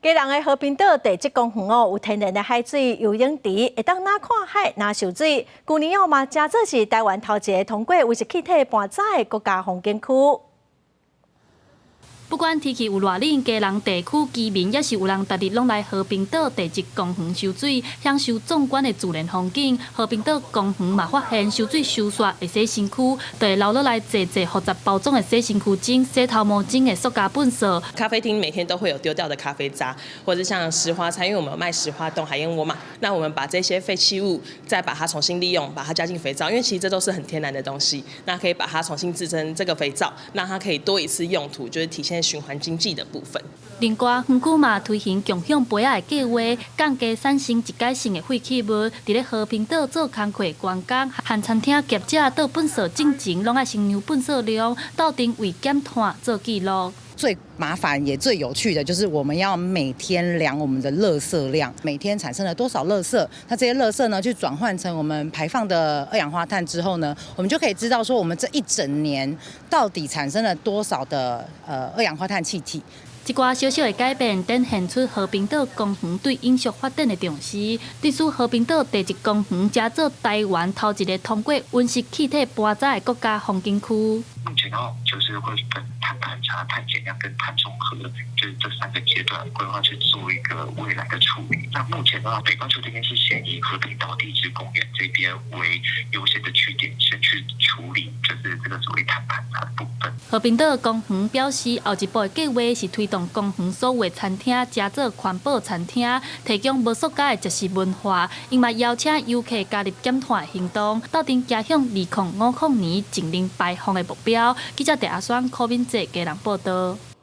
基隆的和平島地質公園哦，有天然的海水游泳池，會當若看海若泅水。舊年哦嘛，成做是台灣頭一个通過溫室氣體盤查的國家風景區。不管天氣有偌冷，基隆地區居民抑是有人逐日攏來和平島地質公園泅水，享受壯觀的自然風景。和平島公園嘛發現泅水泅煞會洗身軀，就會留落來濟濟複雜包裝的洗身軀巾、洗頭毛巾的塑膠糞掃。咖啡廳每天都會有丟掉的咖啡渣，或者像石花菜，因為我們有賣石花凍、海燕窩嘛，那我們把這些廢棄物再把它重新利用，把它加進肥皂，因為其實這都是很天然的東西，那可以把它重新製成這個肥皂，讓它可以多一次用途，就是體現循環經濟的部分。另外，園區嘛推行共享杯仔的計劃，降低產生一改性的廢棄物。佇咧和平島做工課員工，和餐廳業者倒糞掃進前，攏愛先量糞掃量，鬥陣為減碳做記錄。最麻煩也最有趣的就是我們要每天量我們的垃圾量，每天產生了多少垃圾？那這些垃圾呢，去轉換成我們排放的二氧化碳之後呢，我們就可以知道說我們這一整年到底產生了多少的二氧化碳氣體。一寡小小的改變，展現出和平島公園對永續發展的重視。致使和平島地質公園成做台灣頭一个通過溫室氣體盤查的國家風景區。目前的話，就是會分碳盤查、碳減量跟碳中和，就是這三個階段規劃去做一個未來的處理。那目前的話，北半球這邊是先以和平島地質公園這邊為優先的據點，先去處理，就是這個所謂碳盤查的部分。和平島公園表示，後一步的計劃是推動公園所有餐廳成做環保餐廳，提供無塑膠的食事文化。𪜶嘛邀請遊客加入減碳行動，鬥陣走向2050年淨零排放的目標。記者鄭阿雙、柯敏哲基隆報導。